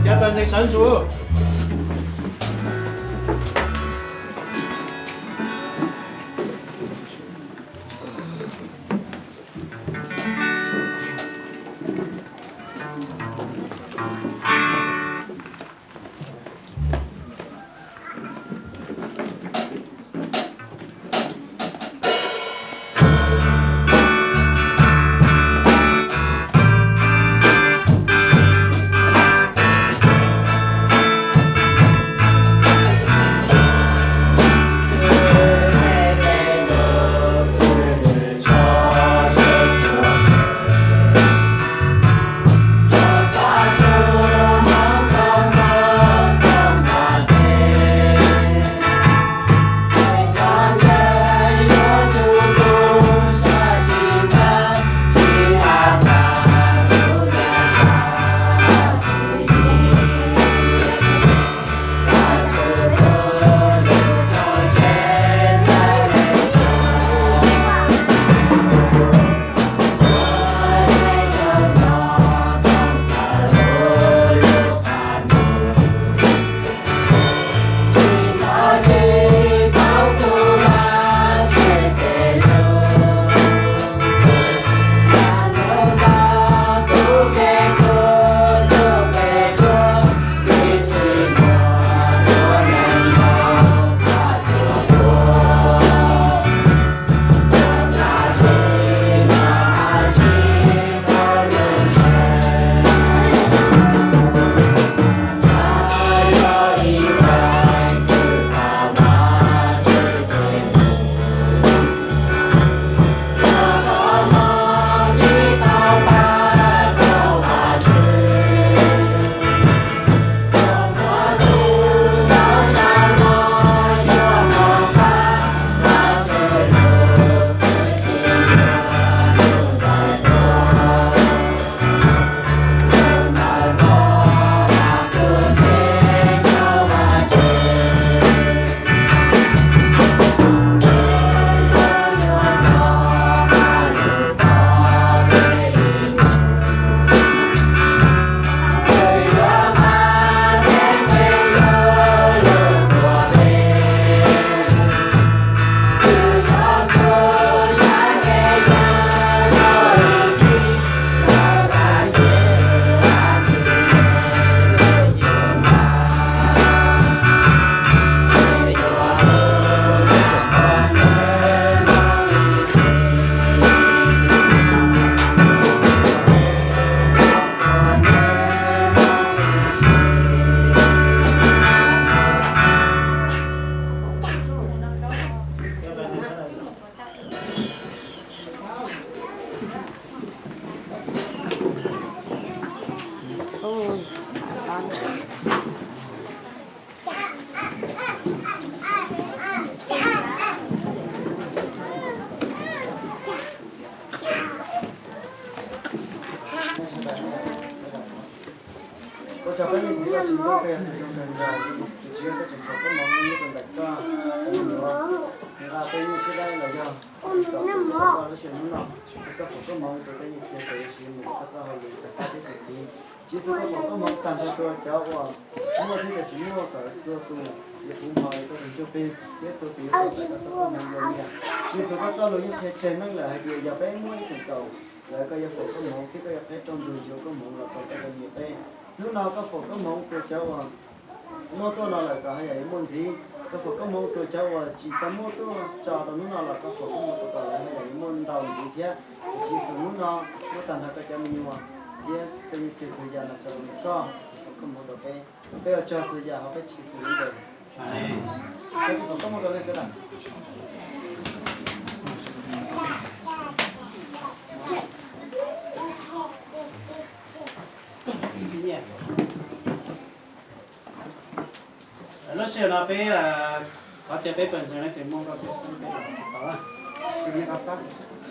Cov tau ntseeg sawv ntsug. Ua tsaug peb niam txiv Vajtswv, koj yog tus zoo kawg nkaus, tus Tswv, koj tseem foom koob hmoov nyob rau ntawm koj, nqa peb nyuj sib dab los yog koj lub sij hawm hnub no, koj foom koob hmoov rau peb niam txiv tau siv mus ua koj txoj hauj lwm tag pab peb txhua txhua. Tswv Yexus, koj foom koob hmoov tag nrho rau cov uas muaj thiab cov tsis muaj, kom txhua tus yuav puv npo rau koj tus ntsuj plig thiab txhua tus yuav tau txais koj txoj koob hmoov zoo li. Tswv Yexus, koj txoj lus yeej qhia tseg meej lawm hais tias yog peb muaj ib feem kaum, lawv koj yuav foom koob hmoov thiab koj yuav qheb rooj ntug yuav koob hmoov los rau koj cov me nyuam peb. Hnub no koj foom koob hmoov rau cov uas muaj tuaj no lawm kom haj yam yuav muaj ntxiv. Koj foom koob hmoov rau cov uas tsis tau muaj tuaj tso rau hnub no los koj foom koob hmoov rau kom lawv haj yam yuav muaj ntau ntxiv thiab. Tswv Yexus, hnub no muab tag nrho koj cov me nyuam thiab koj txhua txhua yam no tso rau koj, foom koob hmoov rau peb. Peb ua tsaug txhua yam hauv peb Tswv Yexus lub npe. Amees. Koj tsis foom koob hmoov rau nej sawv daws? Lub sij hawm no peb, qhov chaw peb pawg ntseeg no ces muaj nkauj xwb xwb peb los tsis tau.